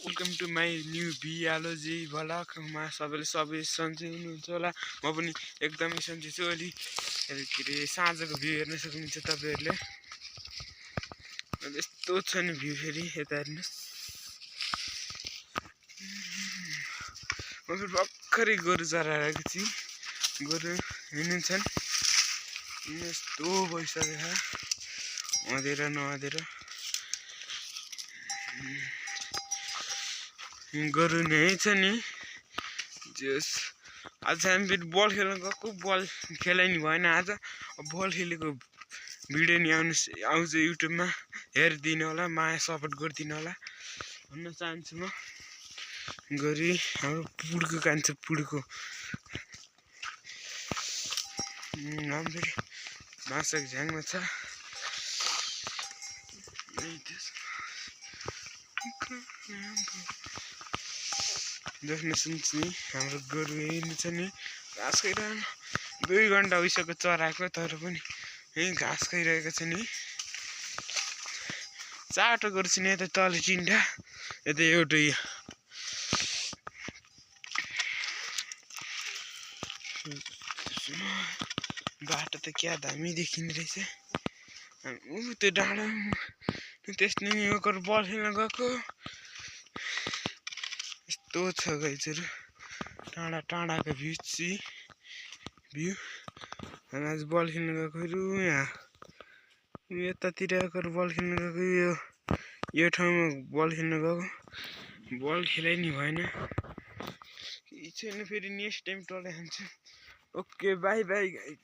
Welcome to my new बियालोजी भ्लगमा सबैले सन्चै हुनुहुन्छ होला। म पनि एकदमै सन्चै छु। अलि के अरे साँझको भ्यू हेर्न सक्नुहुन्छ तपाईँहरूले। यस्तो छ नि भ्यू, फेरि यता हेर्नुहोस्। म फेरि भर्खरै गोरु चराएर आएको छु। गोरु हिँड्छन्, यस्तो भइसक्यो अँधेर नअँधेर। गोरु नै छ नि जस। आज हामी फेरि बल खेल्न गएको, बल खेलाइ नि भएन आज। बल खेलेको भिडियो नि आउँछ युट्युबमा, हेरिदिनु होला, माया सपोर्ट गरिदिनु होला भन्न चाहन्छु म। गोरु हाम्रो पुड्को कान्छ, पुड्को हामी फेरि माछाको झ्याङमा छ। देख्न सक्नुहुन्छ नि हाम्रो गोरु यहीँ छ नि, घाँस खाइरहनु। 2 घन्टा भइसक्यो चराएको, तर पनि यहीँ घाँस खाइरहेको छ नि। चारवटा गोरु छ नि, यता तल चिन्टा, यता एउटै। बाटो त क्या दामी देखिने रहेछ। त्यो डाँडा त्यसले नि बल खेल्न गएको। यस्तो छ गाइजहरू, टाढा टाढाको भ्यू। अनि आज बल खेल्न गएकोहरू यहाँ यतातिर बल खेल्न गएको। यो ठाउँमा बल खेल्न गएको, बल खेलाइ नि भएन। केही छैन, फेरि नेक्स्ट टाइम टलै खान्छु। Okay, by by guys.